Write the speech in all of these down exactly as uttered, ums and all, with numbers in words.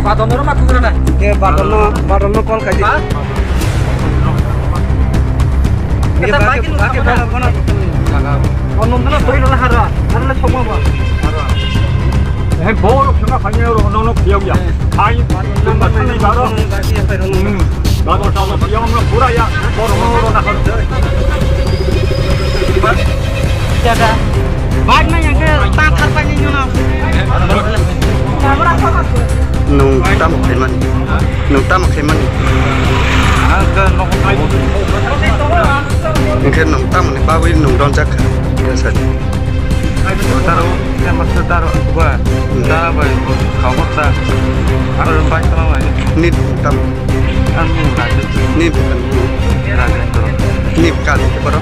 Badon oro ma kugra na. Ke badon no, badon no call kaji. Ha? Ke ba ke, ba ke, ba ke, ba ke. Ono mana beri lala hara, hara le sokma ba. Hei, boro khema khanya oro, no, no, khiyau ya. Hai, badon no, badon no, badon no, badon no, badon no, pura ya, boro no, oro na. Jaga. Bike na yang ke ta thar pa ni no. Nwng tamo khaimani? Nwng tamo khaimani? Ang ke nok. Hwnkhe nwng tamoni bagwi nwng ronjak kha? Yes, sir. Taro, yang maksud taro, gua. Hmm. Taro bai, kau kota. Apa bai taro bai? Ni tam. Kan mu Rajesh. Ni bukan. Rajendra. Ni kali ke poro?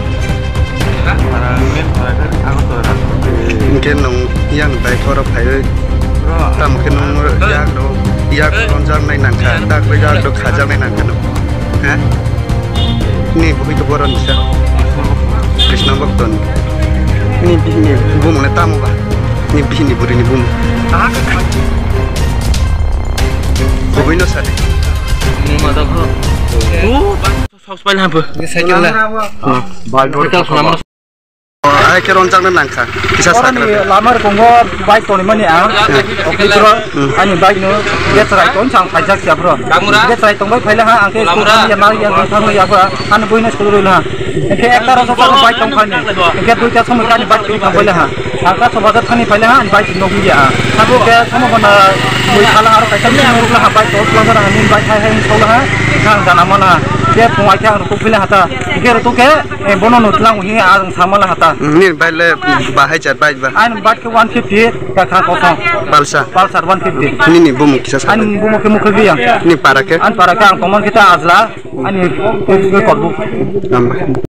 Para main para ke aku tuh Rajendra. Hwnkhe nwng yang bai poro phaiwi. Bro. Tamo khe nwng yak rok, yak ronjaknai nangkha, dak bai yak rok khajaknai nangkha nwng. Ha? Ni bwkhwi to borok ni sa. Krishna bhakto ni. Ni bihini bumung le tamo ba? Ni bihini bwrwi ni bumung. Kubui no sa de. Muma da bro. Tu sok spal ha bo. Ni cycle la. Bai bor ka. Ai khe ronjakna nangkha. Kisa sakra de. Lama rwkhango bike tonimani ang. Hmm. Okitro ani bike no gas rai ton chang phaijak sia bro. Gas rai tongbai phaila ha ang khe school thang ya nal ya thang ya bro. Ani buino school rwla ha. Engkhe ekta rok sa bike tong phani. Engkhe duita somoi ani bike tong phaila ha. Ang ka sobajar thani phaila ha ani bike no ya. Sabo ke somo bana bui khala aro kaisa ni rwla ha bike tong phaila ha ani bike hai hai tong ha. Ang jana mana. Ke phung ai khe ang rukuk phaila ha ta. Engkhe rwtuk khe Eh, bono no tlang hi ang samala hata. Ni bai le bahai cha bai ba. Ani bike ke one fifty ka kha kosong. Pulsar. Pulsar one fifty. Nini bumung kisa sa. Ani bumung ke mukhe biya. Ni para ke? Ani para ke ang tomon kita ajla. Ani ke korbu. Namba.